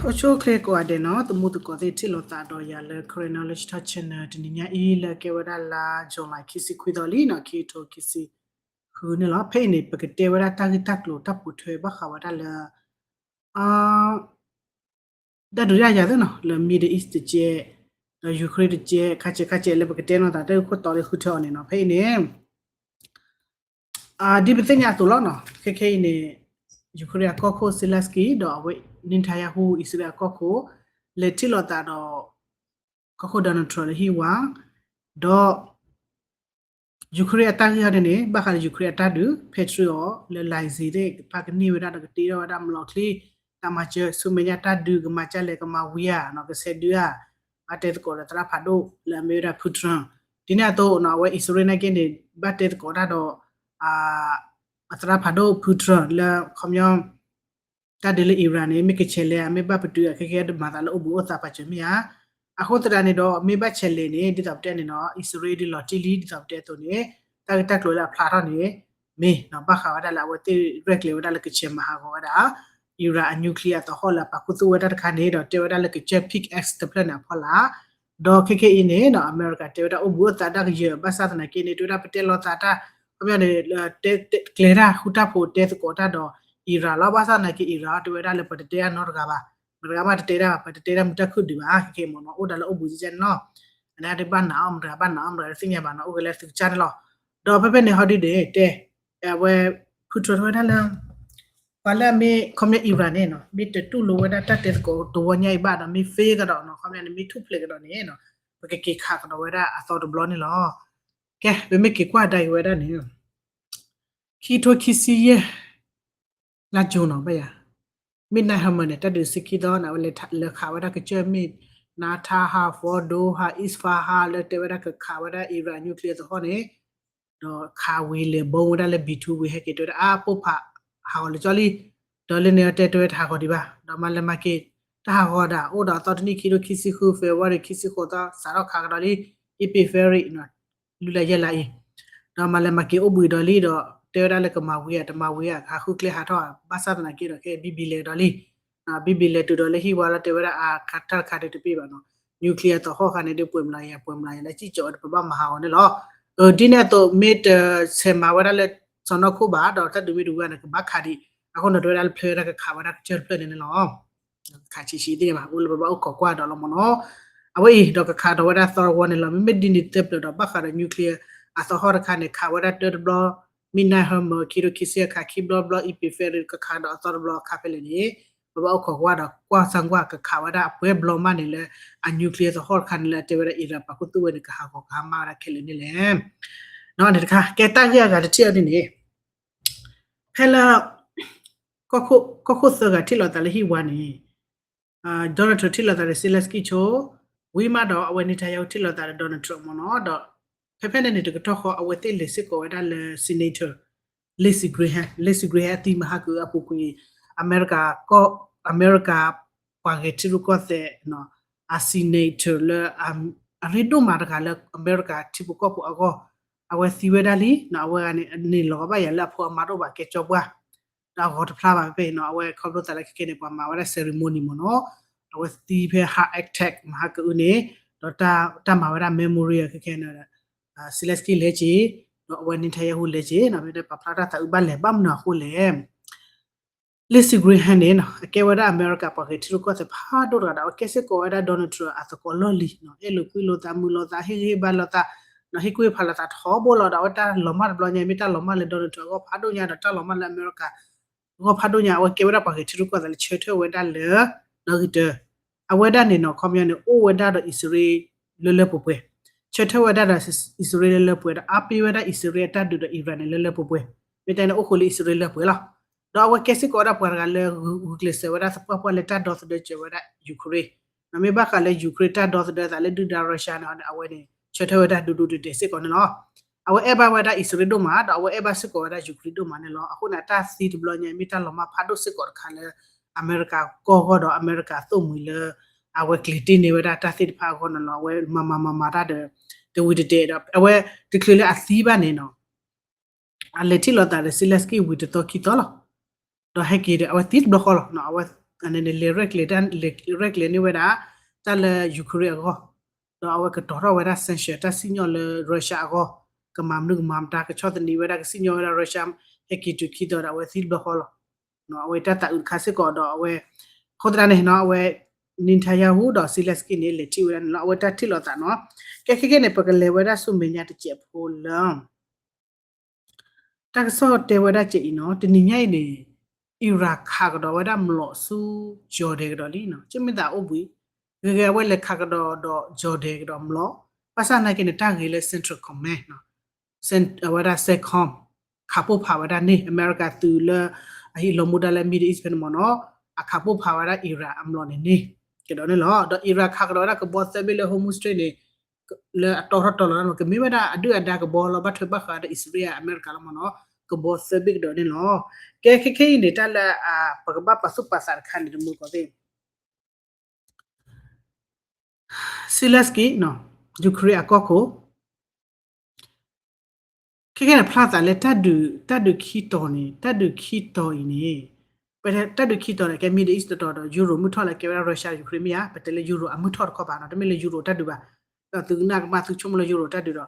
အိၣ်ဆူၣ်အိၣ်ချ့ကိးဂၤဒဲးနီၤ, သမူသကိးသ့ၣ်ထံၣ်လိာ်သးဒီးယၤလၢ Karen Knowledge Talk Channel တနံၤညါအံၤ လၢအကဲဝဲဒၣ်လါ July ခံဆံခွံသီလံနီၤ, ခံထိခံဆံဃုန့ၣ်လီၤ. ဖဲအံၤန့ၣ် ပကတဲဝဲဒၣ်တၢ်ဂ့ၢ်တၢ်ကျိၤတၢ်ပိာ်ထွဲဘၣ်ဃးဝဲဒၣ်လၢ တၢ်ဒုးတၢ်ယၤသ့ၣ်နီၤ လၢ Middle East တကဲ ဒီး Ukraine တကဲ ခါဆဲးခါဆဲးလၢပကတဲနီၤသးတၢ်ဂ့ၢ်ခိၣ်တီလၢဃုထၢအီၤန့ၣ်နီၤ, ဖဲအံၤန့ၣ် ဒ်ပသ့ၣ်ညါအသိးလီၤနီၤ, ခဲခဲအံၤန့ၣ် Ukraine အကီၢ်ခိၣ် Zelensky ဒီးအဝဲ Netanyahu အံၣ်စရ့လးအကီၢ်ခိၣ် လဲၤထံၣ်လိာ်သးဒီး ကီၢ်ခိၣ် Donald Trump လၢဟံၣ်ဝါ, ဒီး Ukraine အတၢ်ဂ့ၢ်ဟီဒ်န့ၣ် ဘၣ်ဃးလၢ Ukraine အတၢ်ဒုး Patriot လၢ Lizzie သ့ၣ် ကဖးကန့ၢ်ဝဲဒၣ်ဒီးကတ့ထီၣ်ဝဲဒၣ်မလီၤချံ, တၢ်မၤစၢၤ ဆူမဲာ်ညါတၢ်ဒုးကမၤကၢ်လဲၣ် ကမၤဝံၤဧါနီၤ, ကဆဲးဒုးဧါ, ဘၣ်တဲသကိးဒီးသရၣ်ဖးဒိၣ်လၢအမ့ၢ်ဝဲဒၣ် Putin ဒ်န့ၣ်အသိးနီၤ, အဝဲအံၣ်စရ့လးနာ်က့န့ၣ် ဘၣ်တဲသကိးတၢ်ဒီး အသရၣ်ဖးဒိၣ် Putin လၢခီပညီ တၢ်ဒုးလၢ Iran န့ၣ် မ့ၢ်ကဆဲးလဲၣ်ဧါ, မ့ၢ်ဘၣ်ပတုာ်အခဲခဲဒုးမၤသးလၢအိၣ်ဘှံးအိၣ်သါပာ်စၢၤမ့ၢ်ဧါ. အဃိသတးန့ၣ်ဒီး မ့ၢ်ဘၣ်ဆဲးလဲၣ်န့ၣ် ဒ်သိးပတဲန့ၣ်နီၤ, အံၣ်စရ့လးဒုးလီၤတံၢ်လံ ဒ်သိးပတဲအသိးန့ၣ် တၢ်ဂ့ၢ်တၢ်ကျိၤလၢအဖျါထီၣ်န့ၣ် မ့ၢ်နီၤ ဘၣ်ဃးဝဲဒၣ်လၢအဝဲသ့ၣ်ရဲၣ်ကျဲၤဝဲဒၣ်လၢကဆဲးမၤဟးဂီၤဝဲဒၣ် Iran အ nuclear အသဟီၣ်လၢအပာ်ခူသူၣ်ဝဲတၢ်တခါန့ၣ်ဒီး တဲဝဲဒၣ်လၢကစၢၢ် pickaxe တဖျၢၣ်န့ၣ်အဖီလာ် ဒီးခဲခဲအံၤန့ၣ်နီၤ အမဲရကၤတဲဝဲဒၣ်အိၣ်ဘှံးအိၣ်သါဒၣ်ကယၢၤ ဘၣ်ဆၣ်သနာ်က့န့ၣ် တဲဝဲဒၣ်ပတဲလိာ်သးတၢ် ခီပညီန့ၣ် တဲကျဲၤတၢ်ဃူတၢ်ဖိးတဲသကိးတၢ်ဒီး Iran လီၤ. ဘၣ်ဆၣ်သနာ်က့ Iran တဲဝဲဒၣ်လၢပတတဲတၢ်နီတဂၤဘၣ်, မတဂၤမးတတဲတၢ်ဘၣ်, ပတတဲတၢ်မုာ်တၢ်ခုၣ်ဒံးဘၣ်, ခဲခဲမ့ၢ်နီၤ အိၣ်ဒၣ်လၢအိၣ်ဘှံးကကန့ၣ်လီၤ. အန့ၣ်ဒုးဘၣ်နးအီၣ်မတဂၤ ဘၣ်နးအီၣ်မတဂၤ တသ့ၣ်ညါဘၣ်နီၤ, အိၣ်ကဲလၢသုကစၢ်န့ၣ်လီၤ. ဒီးဖဲဖဲန့ၣ်ဟီဒုးန့ၣ် တဲ အဝဲ Putin တဲဝဲဒၣ်လၢ ပှၤလၢအမ့ၢ် ခီပညီ Iran န့ၣ်နီၤ မ့ၢ်တတူၢ်လိာ်ဝဲဒၣ်တၢ်တဲသကိးတဝီညါအံၤဘၣ်ဒီး မ့ၢ် fail ကဒီးနီၤ, ခီပညီန့ၣ် မ့ၢ်ထူၣ်ဖျဲးကဒီးန့ၣ်နီၤ ပကက့ၤခးကဒီးဝဲဒၣ်အသီတဘျီန့ၣ်လီၤ. ကဲ ပမ့ၢ်က့ၤကွၢ်ဒၣ်က့ၤဝဲဒၣ်န့ၣ် ခံထိခံဆံယဲၢ် လါ June နီၤ ဘၣ်ယၤ Midnight Hammer န့ၣ် တၢ်ဒုးဆံခံသီန့ၣ် အဝဲလဲၤခးဝဲဒၣ်ကစၢၢ်မ့ၢ် Natanz ဟး Fordow ဟး Isfahan လၢတဲဝဲဒၣ်ကခးဝဲဒၣ် Iran nuclear သဟီၣ်န့ၣ် ဒီးခးဝံၤလဲၤဘီဝဲဒၣ်လၢ B two ဝံၤဟဲက့ၤတဲဝဲဒၣ်အါပိၢ်ဖး ဟးဂီၤလၢကၠီလံ, ဒီးလၢန့ၣ်တဲတဲဝဲတဟးဂီၤဒံးဘၣ်, ဒီးမၤလဲၤမၤက့ၤ တၢ်ဟးဂီၤဒၣ် အိၣ်ဒီးအသီတနံၣ်ခံထိခံဆံဃု February ခံဆံဃိးသီ စးထီၣ်ခးကဒီးလံ, အ့ဖြ့ၣ် February လွံၢ်လါယဲၢ်လါအံၤ, ဒီးမၤလဲၤမၤက့ၤအိၣ်ဘှံးဒီးလံဒီး တဲဝဲဒၣ်လၢကမၤဝံၤဧါ တမၤဝံၤဧါ ကဟးဃုကျဲဟးထီၣ်ဧါ ဘၣ်ဆၣ်သနာ်က့ဒီး ခဲ Bibi လဲၤကဒီးလံ, Bibi လဲၤတုၤဒီးလၢဟံၣ်ဝါလီၤ တဲဝဲဒၣ်အတၢ်တခါဒုးတပ့ၢ်ဘၣ်နီၤ, nuclear သဟီၣ်ခါန့ၣ်ဒုးပှဲၤမျးယၤ ပှဲၤမျးယၤလၢစံၣ်ကၠီၤဝဲဒၣ် ပဘၣ်မၤဟးဂီၤန့ၣ်လီၤ. ဒ်န့ၣ်အသိး မ့ၢ်တဆဲးမၤဝဲဒၣ်လၢ စီၤနီၢ်ခိၣ်ဘၣ် ဒီးတၢ်ဒုးမ့ၢ်တဝံၤန့ၣ် ကဘၣ်ခးဒံး, အဃိန့ၣ် တဲဝဲဒၣ်လၢဖျဲဝဲဒၣ်ကခးဝဲဒၣ်ကစၢၢ်တဖျၢၣ်န့ၣ်န့ၣ်လီၤ. ခးဆံးဆံးသ့ၣ်ညါဘၣ် အိၣ်လၢပဘၣ်အိၣ်ခိးကွၢ်ဒီးလီၤမ့ၢ်နီၤ, အဝဲအံၤဒီးကခးဒီးဝဲဒၣ်သီတဝီန့ၣ်လီၤ. မ့မ့ၢ်ဒ်န့ၣ်သၢပျၢၤဒီး ဘၣ်ဃးဒီး nuclear အသဟီၣ်တခါန့ၣ် ခးဝဲဒၣ်တၢတဘျီ Midnight Hammer ခံထိခံဆံအခါခံဘျီဘျီ အ့ဖြ့ၣ် February ကခးဒီးအသီတဘျီအခါဖဲလဲၣ်န့ၣ် ပဘၣ်အိၣ်ခိးကွၢ်ဒီးကွၢ်စၢ်ကွၢ် ကခးဝဲဒၣ်အပှဲၤဘျီမးန့ၣ်လၢ အ nuclear သဟီၣ်တခါန့ၣ်လၢအတဲဝဲဒၣ် Iran ပာ်ခူသူၣ်ဝဲန့ၣ် ကဟးဂီၤကဟါမၢ်ဝဲဒၣ်ခဲလၢာ်န့ၣ်လဲၣ်. န့ၣ်တခါ ကဲတၢ်ဂ့ၢ်အဂၤတထံၣ်အီၤဒ်န့ၣ် ဖဲလၢ ကီၢ်ခိၣ်သၢဂၤထံၣ်လိာ်သးလၢဟံၣ်ဝါန့ၣ် Donald Trump ထံၣ်လိာ်သးဒီး Zelensky ဆိ, ဝံၤမးဒီးအဝဲ Netanyahu ထံၣ်လိာ်သးဒီး Donald Trump မ့ၢ်နီၤ, ဒီးဖဲဖဲန့ၣ်န့ၣ် တကတီၢ်ဃီ အဝဲသ့ၣ်လဲၤစ့ၢ်ကီးဝဲဒၣ်လၢ Senator Lindsey Graham, Lindsey Graham အသံမဟါကအုအပူၤကွံာ် အမဲရကၤကီၢ် အမဲရကၤပှၤဂဲၤထံရူၢ်ကီၢ်သဲး အ senator လၢ အရ့ဒိၣ်မးတဂၤလၢအမဲရကၤထံဖိကီၢ်ဖိအဂီၢ်, အဝဲသံဝဲဒၣ်လံ, အဝဲဂၤန့ၣ် အန့ၢ်လီၤဘၣ်ယၤလၢအဖိအမါတအိၣ်ဘၣ် ကဲကၠီပှၢ်, ဒီးအဂီၤတဖျါဘၣ်ဖဲဖဲနီၤ, အဝဲခီဖျိသးလၢခဲခဲန့ၣ် ပှၤမၤဝဲဒၣ် ceremony မ့ၢ်နီၤ, အဝဲသံဖဲ heart attack မဟါကအုန့ၣ်, ဒီးတၢ်မၤဝဲဒၣ် memorial ခဲခဲန့ၣ် Zelensky လဲၤက့ၤ, ဒီးအဝဲ Netanyahu လဲၤက့ၤနီၤ, ဖဲပာ်ဖျါတၢ်သးအုးဘၣ်လဲၣ် ဘၣ်မနုၤအဃိလဲၣ် Lindsey Graham န့ၣ်နီၤ အကဲဝဲဒၣ်အမဲရကၤပှၤဂဲၤထံရူၢ်ကီၢ်သဲးဖးဒိၣ်တဂၤဒီး အဝဲကဲစ့ၢ်ကီးဝဲဒၣ် Donald Trump အသကိးလီၢ်လံၤနီၤ, အဲၣ်လိာ်ကွံလိာ်သး မုာ်လိာ်သး ဟ့ၣ်ဂံၢ်ဟ့ၣ်ဘါလိာ်သး, ဟ့ၣ်ကူၣ်ဟ့ၣ်ဖးလိာ်သးထီဘိလီၤ. ဒီးအဝဲတၢ်လီၤမၢ်တဘျီညါ မ့ၢ်တၢ်လီၤမၢ်လၢ Donald Trump အဂီၢ်ဖးဒိၣ်ညါ ဒီးတၢ်လီၤမၢ်လၢအမဲရကၤ အဂီၢ်ဖးဒိၣ်ညါ အဝဲကဲဝဲဒၣ်ပှၤဂဲၤထံရူၢ်ကီၢ်သဲးလၢဆၢထၢၣ်ဝဲဒၣ်လၢ နီၣ်ဂံၢ်တၢ အဝဲဒၣ်န့ၣ်နီၤ ခီပညီန့ၣ် အိၣ်ဝဲဒၣ်ဒီးအံၣ်စရ့လးလၢလၢပှဲၤပှဲၤ, ဆၢထၢၣ်ဝဲဒၣ်ဒီးအံၣ်စရ့လးလၢလၢပှဲၤပှဲၤ ဒီးအါပ့ၤဝဲဒၣ်အံၣ်စရ့လးအတၢ်ဒုးဒီး Iran န့ၣ် လၢလၢပှဲၤပှဲၤ, မ့ၢ်တဲန့ၣ် အိၣ်ဃုာ်လၢအံၣ်စရ့လးလၢပှဲၤပှဲၤလီၤ. ဒီးအဝဲကဲစ့ၢ်ကီးဝဲဒၣ်ပှၤတဂၤလၢဂုာ်ကျဲးစၢးဝဲဒၣ်သပှၢ်ပှၢ်လၢတၢ်ဒီသဒၢစၢၤဝဲဒၣ် Ukraine, မ့ၢ်ဘၣ်ဃးလၢ Ukraine တၢ်ဒီသဒၢသးလၢဒုၣ်ဒါ Russia န့ၣ် အဝဲန့ၣ် ဆၢထၢၣ်ဝဲဒၣ်ဒိၣ်ဒိၣ်တဲာ်တဲာ်စ့ၢ်ကီးန့ၣ်လီၤ. အဝဲအဲၣ်ဘၣ်ဝဲဒၣ်အံၣ်စရ့လးဒိၣ်မး ဒီးအဝဲအဲၣ်ဘၣ်စ့ၢ်ကီးဝဲဒၣ် Ukraine ဒိၣ်မးန့ၣ်လီၤ. အဃိန့ၣ် တၢ်သံတဘျီညါ မ့ၢ်တၢ်လီၤမၢ်ဖးဒိၣ်စ့ၢ်ကီးတခါလၢ အမဲရကၤကီၢ်ဂီၢ်ဒီး အမဲရကၤသိၣ်မှံၤလၢ အဝဲကျဲၤတ့ၢ်န့ၢ်ဝဲဒၣ်တၢ်သ့ၣ်တဖၣ်အဂီၢ်န့ၣ်လီၤ. အဝဲမၤမၤမၤမၤတၢ်ဒီး တဝံၤတတဲာ်ဒီး အဝဲတချုးလၢအသံဘၣ်န့ၣ်နီၤ အလဲၤထံၣ်လိာ်သးဒီး Zelensky ဝံၤတသီခံသီလီၤ. ဒီးဟဲက့ၤဒီး အဝဲသံတဘျီဃီလီၤ. အဝဲ လဲၤရဲၣ်ကျဲၤ လဲၤရဲၣ်ကျဲၤန့ၢ်ဝဲဒၣ် တၢ်လၢ Ukraine အဂီၢ်, ဒီးအဝဲကတီၤထီၣ်ဝဲဒၣ် sanction တၢ်စံၣ်ညီၣ်လၢ Russia အဂီၢ်, ကမၤမနုၤကမၤမတၤ ကဆီၣ်သနံးဝဲဒၣ် ကစံၣ်ညီၣ်ဝဲဒၣ် Russia ဟဲက့ၤတုၤခံတီၤဒီး အဝဲသံတဘျီဃီလီၤ. အဝဲတၢ်သးအုးတခါစ့ၢ်ကီးဒီး အဝဲ အဃိသတးန့ၣ်နီၤ အဝဲ Netanyahu ဒီး Zelensky န့ၣ် လဲၤထံၣ်ဝဲဒၣ်န့ၣ်လီၤ. အဝဲတၢ်ထံၣ်လိာ်သးနီၤ. ကဲခဲခဲန့ၣ် ပကလဲၤဝဲဒၣ်ဆူမဲာ်ညါတစဲးဖိလၢ တၢ်ကစီၣ်တဲဝဲဒၣ်စဲးအံၤနီၤ, တနံၤညါအံၤန့ၣ် Iran ခးကဒီးဝဲဒၣ်မျိာ်ဆူ Jordan ကဒီးလံနီၤ, ကမ့ၢ်သးအိၣ်ဘှံး, ဂ့ၤဂ့ၤအဝဲလဲၤခးကဒီးဒီး Jordan ကဒီးမျိာ်, ဘၣ်ဆၣ်သနာ်က့န့ၣ် တၢ်ဂ့ၤလၢ Central Command နီၤ, အဝဲဒၣ် CENTCOM ခးပိၢ်ဖးဝဲဒၣ်န့ၣ် အမဲရကၤသုးလၢ အဟံးလီၤမူဒါလၢ Middle East ဖဲန့ၣ်မ့ၢ်နီၤ, အခးပိၢ်ဖးဝဲဒၣ် Iran အမျိာ်န့ၣ်န့ၣ် ကဒီးန့ၣ်လီၤ. ဒီး Iran ခးကဒီးဝဲဒၣ်ကဘီသၢဘ့ၣ်လၢ Hormuz Strait န့ၣ် လၢအတီထီၣ်တီလီၤန့ၣ် ကမ့ၢ်ဝဲဒၣ်အဒုၣ်အဒါကဘီလီၤ, ဘၣ်ထွဲဘၣ်ဃးဒီးအံၣ်စရ့လးအမဲရကၤလီၤမ့ၢ်နီၤ, ကဘီသၢဘ့ၣ်ကဒီးန့ၣ်လီၤ. ကဲခဲခဲအံၤန့ၣ် တၢ်လၢ ပကဘၣ်ပာ်သူၣ်ပာ်သးတခါန့ၣ် တမူကီၢ်သ့ၣ် Zelensky နီၤ, Ukraine အကီၢ်ခိၣ် ခဲခဲန့ၣ် ဖျါသးလၢ တၢ်ဒုးခံတီၤန့ၣ် တၢ်ဒုးခံတီၤအံၤန့ၣ် ပတၢ်ဒုးခံတီၤန့ၣ် ကဲ Middle East တတီၤဒီး Euro မုၢ်ထီၣ်လၢကဲဝဲဒၣ် Russia Ukraine မ့ၢ်ဧါ, ပတဲလၢ Euro အမုၢ်ထီၣ်တခီပၤနီၤ, တမ့ၢ်လၢ Euro တၢ်ဒုးဘၣ်, ဒီးသုကနၣ်ကမၣ်သုဆိကမိၣ်လၢ Euro တၢ်ဒုးဒီး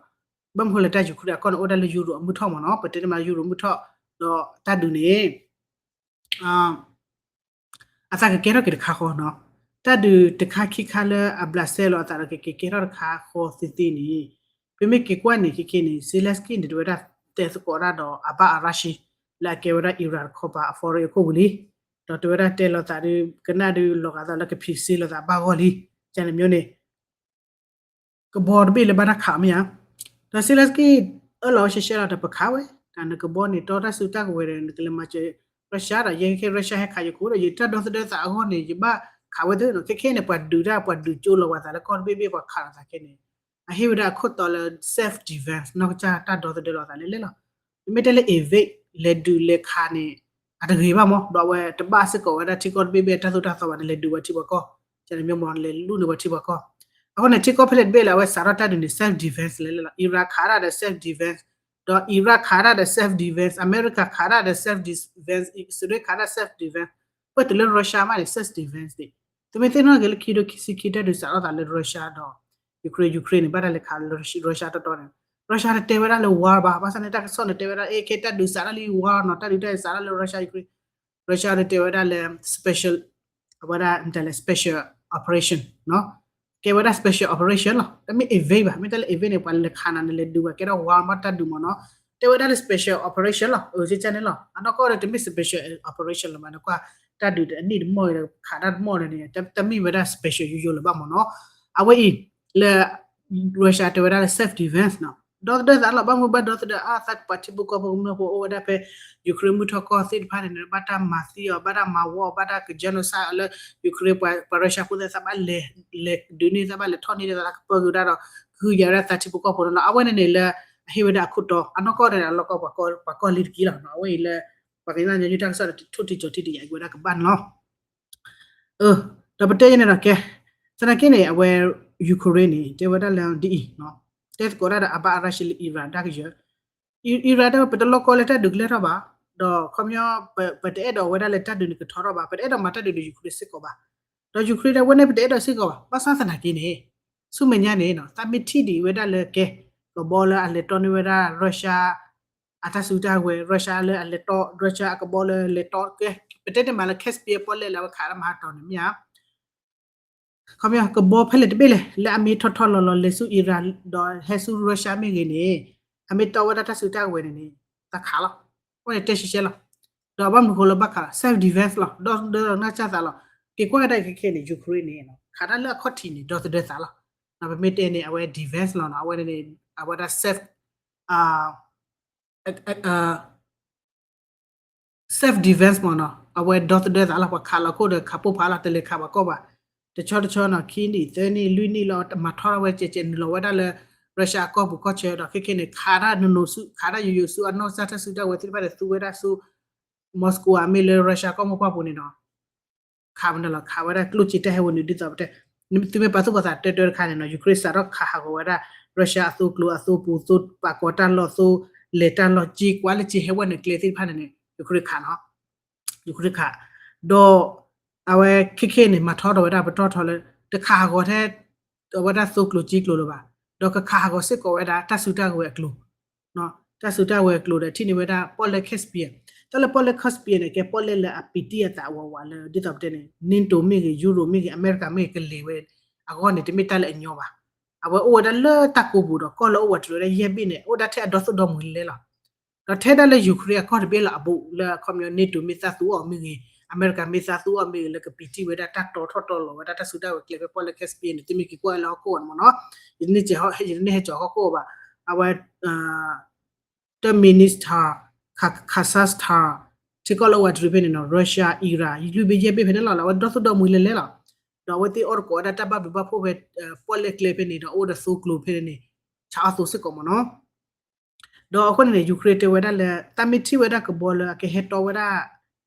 ဘၣ်မနုၤလၢတၢ် Ukraine အကီၢ်န့ၣ် အိၣ်ဒၣ်လၢ Euro အမုၢ်ထီၣ်မ့ၢ်နီၤ, ပတဲတမး Euro မုၢ်ထီၣ် ဒီးတၢ်ဒုးန့ၣ် အသးကကဲထီၣ်က့ၤတခါဃီနီၤ, တၢ်ဒုးတခါခံခါလၢအဘျးစဲလီၤအသးဒီး ကက့ၤကဲထီၣ်တခါဃီသ့သ့န့ၣ်, ပမ့ၢ်က့ၤကွၢ်န့ၣ် ခဲခဲန့ၣ် Zelensky န့ၣ် တဝဲဒၣ်တဲသကိးဒၣ်ဒီး Abbas Araghchi လၢအကဲဝဲဒၣ် Iran တခီပၤအ foreign အခိၣ်ပူၤလံ, ဒီးတဝဲဒၣ်တဲလိာ်သးဒီး ကနၣ်ဒုးလီၤဂာ်သးလၢကဖံးစ့လိာ်သးဘၣ်ဂီၢ်လံ, ကန့ၣ်မ့ၢ်န့ၣ် ကဘီတဘ့ၣ်လၢဘၣ်တၢ်ခးမ့ၢ်ဧါ, ဒီး Zelensky အၢၣ်လီၤဝဲရှဲရှဲလီၤ တပခးဝဲ, တၢ်နကဘီန့ၣ် တီတၢ်စုတၢ်ကဝဲၤဒီး နကလဲၤမၤစၢၤ Russia ဒီး ယဲခဲ Russia ဟဲခးယခိၣ်ဒီး ယတၢ်ဒီသဒၢသးအဂီၢ်န့ၣ် ယဘၣ်ခးဝဲသ့နီၤ, ခဲခဲန့ၣ် ပှၤဒုးတၢ် ပှၤဒုးကၠိလီၤဝဲသးလၢကီၢ်တဘ့ၣ်ဘ့ၣ် ပှၤခးလိာ်သးခဲန့ၣ် အဟ့ၣ်ဝဲဒၣ်အခိၣ်တီလၢ self defense နီၢ်ကစၢ်တၢ်ဒီသဒၢလိာ်သးလဲၣ်လဲၣ်လီၤ. မ့မ့ၢ်တဲလၢ evade လဲၤဒုးလဲၤခးန့ၣ် အတဂ့ၤဘၣ်မး, ဒီးအဝဲတဘၣ်စ့ၢ်ကီးဝဲဒၣ်ထံကီၢ်တဘ့ၣ်ဘ့ၣ်အတၢ်သိၣ်တၢ်သီဘၣ်န့ၣ် လဲၤဒုးဝဲထံပှၤကီၢ်, ကန့ၣ်မ့ၢ်မး လဲၤလူန့ၢ်ဝဲထံပှၤကီၢ်, အဃိန့ၣ် ထံကီၢ်ဖဲလဲၣ်တဘ့ၣ်လၢအဝဲစးထီၣ်တၢ်ဒုးန့ၣ် self defense လဲၣ်လဲၣ်လီၤ. Iran ခးဒၣ်ဒီး self defense, ဒီး Iraq ခးဒၣ်ဒီး self defense, အမဲရကၤခးဒၣ်ဒီး self defense, အံၣ်စရ့လးခးဒၣ် self defense, ပတုၤလၢ Russia မးန့ၣ် self defense န့ၣ်, သုမ့ၢ်သ့ၣ်နီၣ်က့ၤလၢခံဒိခံဆံခံတၢ်ဒုးစးထီၣ်သးလၢ Russia ဒီး Ukraine, Ukraine န့ၣ် ဘၣ်တၢ်လဲၤခးလၢ Russia တီတီန့ၣ်, Russia တတဲဝဲဒၣ်လၢ war ဘၣ်, ဘၣ်ဆၣ်န့ၣ် တၢ်ကစီၣ်န့ၣ်တဲဝဲဒၣ် အဲ ခဲတၢ်ဒုးစးထီၣ်လံ war နီၤ, တၢ်ဒုးတၢ်စးထီၣ်လၢ Russia Ukraine, Russia န့ၣ်တဲဝဲဒၣ်လၢ special, အဝဲဒၣ်မတၤလဲၣ် special operation နီၤ, ကဲဝဲဒၣ် special operation လီၤ. တမ့ၢ် evade ဘၣ်, မ့ၢ်တဲလၢ evade န့ၣ် ပှၤလဲၤခးနၤန့ၣ် လဲၤဒုးဝဲကဲထီၣ် war ဘၣ်တၢ်ဒုးမးနီၤ, တဲဝဲဒၣ်လၢ special operation လီၤ. အၢ ကန့ၣ်လီၤ. အနီၢ်ကီၢ်ဒီးတမ့ၢ် special operation လၢၤဘၣ်န့ၣ်ကွၢ်, တၢ်ဒုးတအနံၣ်တမီၢ်ဒီး ခးတၢ်တမီၢ်ဒီးန့ၣ် တမ့ၢ်ဝဲဒၣ် special ယိယိလၢၤဘၣ်မးနီၤ, အဝဲအံၤ လၢ Russia တဲဝဲဒၣ်လၢ self defense နီၤ, ဒီသဒၢသးလီၤ. ဘၣ်မနုၤဘၣ်ဒီသဒၢအသး ပှၤထံဖိကီၢ်ဖိကမျၢၢ်ဖိအိၣ်ဝဲဒၣ်ဖဲ Ukraine မုၢ်ထီၣ်ကီၢ်သ့ၣ်တဖၣ်န့ၣ် ဘၣ်တၢ်မၤသံအီၤ, ဘၣ်တၢ်မၤဝီအီၤ, ဘၣ်တၢ်က genocide အီၤလၢ Ukraine ပှၤ ပှၤ Russia ဖိသ့ၣ်တဖၣ်ဘၣ်လဲၤ လဲၤဒုးန့ၢ်သး ဘၣ်လဲၤထီၣ်န့ၢ်သး ကပၢၤက့ၤဝဲဒၣ်ဒီး ကဟုကယာ်ဝဲဒၣ်သးထံဖိကီၢ်ဖိန့ၣ်လီၤ. အဝဲန့ၣ်န့ၣ်လၢ အဟ့ၣ်ဝဲဒၣ်အခိၣ်တီ အနီၢ်ကီၢ်န့ၣ် အလီၢ်ကီၢ် ပှၤကီၢ်လံတက့ၢ်လီၤ. အဝဲအံၤလၢ ပှၤကညီညီနုၢ်တၢ်ကစီၣ်ဒီး ထိၣ်ထံကၠီၤထံတယာ်က့ၤဝဲဒၣ်ကဘၣ်န့ၣ်လီၤ. အၢ ဒီးပတဲယဲန့ၣ်ဒီးကဲ, သနာ်က့န့ၣ် အဝဲ Ukraine န့ၣ် တဲဝဲဒၣ်လၢဒ်အံၤ, တဲသကိးဒၣ်ဒီး Abbas Araghchi လၢ Iran တၢ်ကယၢၤ, Iran တဲဝဲ ပတလီၢ်ကီၢ်လၢတၢ်ဒုးကလဲၤထီၣ်ဘၣ်, ဒီးခီပညီ ပတအဲၣ်ဒိးဝဲဒၣ်လၢတၢ်ဒုးန့ၣ်ကထီထီၣ်ဘၣ်, ပတအဲၣ်ဒိးမၤတၢ်ဒုးဒီး Ukraine စ့ၢ်ကီးဘၣ်, ဒီး Ukraine တဲဝဲန့ၣ် ပတအဲၣ်ဒိးစ့ၢ်ကီးဘၣ်. ဘၣ်ဆၣ်သနာ်က့န့ၣ် ဆူမဲာ်ညါန့ၣ် သးမ့ၢ်ထံၣ်ဒံးဝဲဒၣ်လၢကဲ ကဘီလၢအလဲၤတီန့ၢ်ဝဲဒၣ် Russia အတၢ်စုတၢ်ဝဲၤ Russia လၢအလဲၤတီ Russia အကဘီလၢလဲၤတီကဲ ပတဲတမံၤလၢ Caspian ပီၣ်လဲၣ်လၢအဝဲခးတၢ်မၤဟးတီၤန့ၣ်မ့ၢ်ဧါ, ခီပညီ ကဘီဖဲလဲၣ်တဘ့ၣ်လဲၣ် လၢအမ့ၢ်ထီၣ်ထီၣ်လီၤလီၤလဲၤဆူ Iran ဒီးဟဲဆူ Russia မ့ၢ်ဂ့ၤန့ၣ် အမ့ၢ်တီဝဲဒၣ်တၢ်စုတၢ်ဝဲၤန့ၣ်န့ၣ် သးခးလီၤ. အဝဲန့ၣ်တဲရှဲရှဲလီၤ. ဒီးဘၣ်မနုၤဃိလၢဘၣ်ခးလီၤ self defense လီၤ. ဒီသဒၢလီၤနီၢ်ကစၢ်သးလီၤ. က့ၤကွၢ်ကဒါက့ၤခဲခဲန့ၣ် Ukraine န့ၣ် ခးတၢ်လၢအခီၣ်ထံးန့ၣ် ဒီသဒၢသးလီၤ. ပမ့ၢ်တဲန့ၣ် အဝဲ defense လီၤနီၤ. အဝဲန့ၣ် အဝဲဒၣ် self self defense မ့ၢ်နီၤ, အဝဲဒီသဒၢသးလီၤ. ပှၤခးလီၤခိၣ်ဒီးခးပိၢ်ဖးလီၤ တလဲၤခးပှၤကီၢ်ဘၣ်. တဆီတဆီနီၤ ခံနံၣ်သၢနံၣ်လွံၢ်နံၣ်လီၤ မၤထီၣ်ထီၣ်ဝဲကဲးကဲး နုာ်လီၤဝဲဒၣ်လၢ Russia အကီၢ်ပူၤကီၢ်ဆၢဒီး ခဲခဲန့ၣ် ခးတၢ်နနိၤဆူ ခးတၢ်ယိယိဆူ အနီၢ်ကစၢ်တၢ်စုတၢ်ဝဲၤသ့ၣ်တဖၣ်ဒီး သူဝဲဒၣ်ဆူ Moscow ဧါ မ့ၢ်လၢ Russia ကီၢ်မိၢ်ပှၢ်ပူၤန့ၣ်နီၤ ခးမနုၤလီၤ ခးဝဲဒၣ်ကျိၣ်စ့တၢ်ဟဲဝဲနုာ်ဒ်သိးပတဲ သုမ့ၢ်ပာ်သူၣ်ပာ်သးတၢတၢတခါန့ၣ်နီၤ Ukraine စးထီၣ်ခးဟးဂီၤဝဲဒၣ် Russia အသိကျိၤအသိပူၤ သိပာ်ကီၤတၢ်လီၢ် သိလဲၤတၢ်လီၢ် စ့ကွၢ်လၢစ့ဟဲဝဲနုာ်ကျဲသ့ၣ်တဖၣ်န့ၣ်န့ၣ် Ukraine ခးနီၤ Ukraine ခး ဒီး အဝဲခဲခဲအံၤန့ၣ် မၤထီထီၣ်ဝဲဒၣ်ပတီၢ်ထီလၢ တခးဟးဂီၤထဲ အဝဲဒၣ်သိကျိၤကၠံကျိၤလၢၤဘၣ်, ဒီးကခးဟးဂီၤစ့ၢ်ကီးဝဲဒၣ်တၢ်စုတၢ်ဝဲၤအကျိၤ, တၢ်စုတၢ်ဝဲၤအကျိၤဒီးထံၣ်န့ၢ်ဝဲဒၣ်ပီၣ်လဲၣ် Caspian, တၢ်လၢပီၣ်လဲၣ် Caspian န့ၣ် ကဲပီၣ်လဲၣ်လၢအပံာ်တံၢ်အသးဝးဝးလၢ ဒ်သိးပတဲန့ၣ် NATO မ့ၢ်ဂ့ၤ Euro မ့ၢ်ဂ့ၤ အမဲရကၤမ့ၢ်ဂ့ၤ ကလဲၤဝဲအဂီၢ်န့ၣ် တမ့ၢ်တၢ်လၢအညီဘၣ်. အဝဲအိၣ်ဝဲဒၣ်လၢတၢ်ကိးပူၤဒီး ကီၢ်လၢအိၣ်ဝဲတရံးဝဲဒၣ်ယဲၢ်ဘ့ၣ်န့ၣ် အိၣ်ဒၣ်ထဲအဒီသိၣ်ဒီမုၢ်လဲလဲလီၤ. ဒီးထဲဒၣ်လၢ Ukraine အကီၢ်တဘ့ၣ်လီၤ အဘူးလၢအခီပညီ NATO မ့ၢ်သးသူအီၤမ့ၢ်ဂ့ၤ အမဲရကၤမ့ၢ်သးသူအီၤမ့ၢ်ဂ့ၤ လၢကပံာ်တံၢ်ဝဲဒၣ်တၢ်တီထီၣ်တီလီၤဝဲဒၣ်တၢ်စုတၢ်ဝဲၤကျဲဖဲပီၣ်လဲၣ် Caspian န့ၣ် သုမ့ၢ်က့ၤကွၢ်လၢဟီၣ်ခိၣ်အံၤန့ၣ်မ့ၢ်နီၤ, ယတန့ၢ်ဟဲကၠီၤဟီၣ်ခိၣ်ဘၣ်, အဝဲ Turkmenistan, Kazakhstan, ထံကီၢ်လၢအိၣ်ဝဲတရံးဖဲန့ၣ်နီၤ Russia, Iran လွံၢ်ဘ့ၣ်ယဲၢ်ဘ့ၣ်ဖဲန့ၣ်လီၤ လၢအဝဲဒီသိၣ်ဒီမုၢ်လဲလဲလီၤ. ဒီးအဝဲသ့ၣ်အိၣ်တကိးဝဲဒၣ်တၢ်ဘၣ်ဘျုးဘၣ်ဖှိၣ်ဖဲ ပီၣ်လဲၣ်ကျဲဖဲန့ၣ် ဒီးအိၣ်ဒီးသိကျိၤဖဲန့ၣ် ဆးအီၣ်သိစ့ၢ်ကီးမ့ၢ်နီၤ. ဒီးအဃိန့ၣ်န့ၣ် Ukraine တဲဝဲဒၣ်လၢ တၢ်မ့ၢ်ထံၣ်ဝဲဒၣ်ကဘီလၢအကဟဲတီဝဲဒၣ်